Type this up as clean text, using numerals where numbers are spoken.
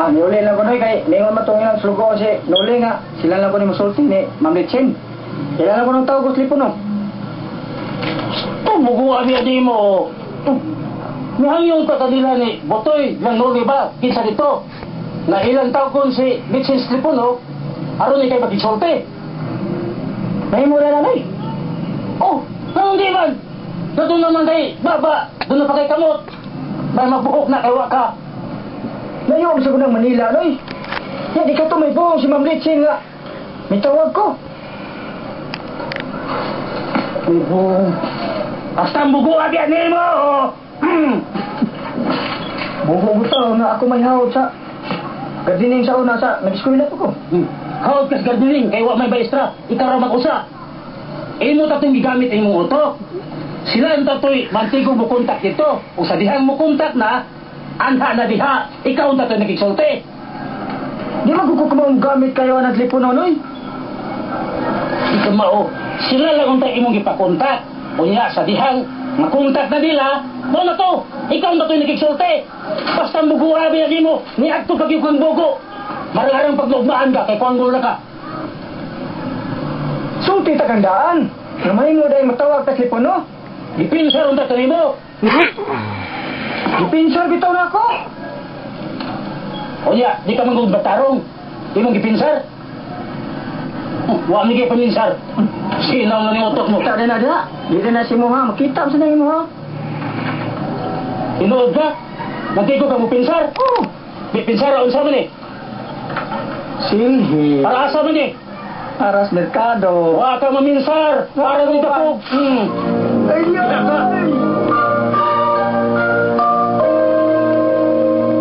Ah, niuli lang ko, Noy, kay ningon man tong ilang slugo si Noli nga sila lang ko ni musulti ni Ma'am Litsin. Ilan lang ko nung tawag ko sa telepono. Tumugo abi ani mo. Mihangyon ka kanila ni Botoy lang Noli ba? Kinsa dito? Na ilang tawgon si Litsin sa telepono, aron ni kay magigsulti. Mahimo na na, Noy. Oh, nang di man. Na doon naman kay baba, doon na pa kay kamot. May mabuhok na kay waka. Layo sa ko ng Manila, Noy. Ya, di ka to may buong si Ma'am Litsin nga. May tawag ko. Buhong. Basta ang bugo abi ani mo. Bugo ko na ako may hawod sa gardening sa una sa nag-eskwela pa ko. Hawod kas gardening kay wa may maestra, ikaw ra mag-usa. Imo ta tong gigamit imong utok. Sila ang tatoy mantigo mo kontak dito. Ug sa dihang mo kontak na, anha na diha, ikaw ang tatoy nakigsulti. Di magugo ko mong gamit kayo ang telepono, Noy. Di ka mao. Sila lang untay imong gipakontak. Unya sa dihang makontak na nila, mo na to. Ikaw ang tatoy nakigsulti. Basta mugo abi ani mo, niadto pag kang bugo. Marang-arang paglaugmaan ka kay kuang na ka. Sulti ta kang daan. Nga mahimo dahil matawag ta sa telepono. Gipinsar unta to nimo. Gipinsar bitaw na ako. Unya, di ka manggug batarong. Imong gipinsar. Wa mi kay paminsar. Sinaw na ni utok mo. Kita na diha. Dili na si mo ha. Makita sa nang imo ha. Tinuod ka? Nagtigo ka mo pinsar? Oh. Di pinsar unsa man eh? Silhi. Para asa man eh? Aras merkado. Wa ka maminsar. Para ni dapog.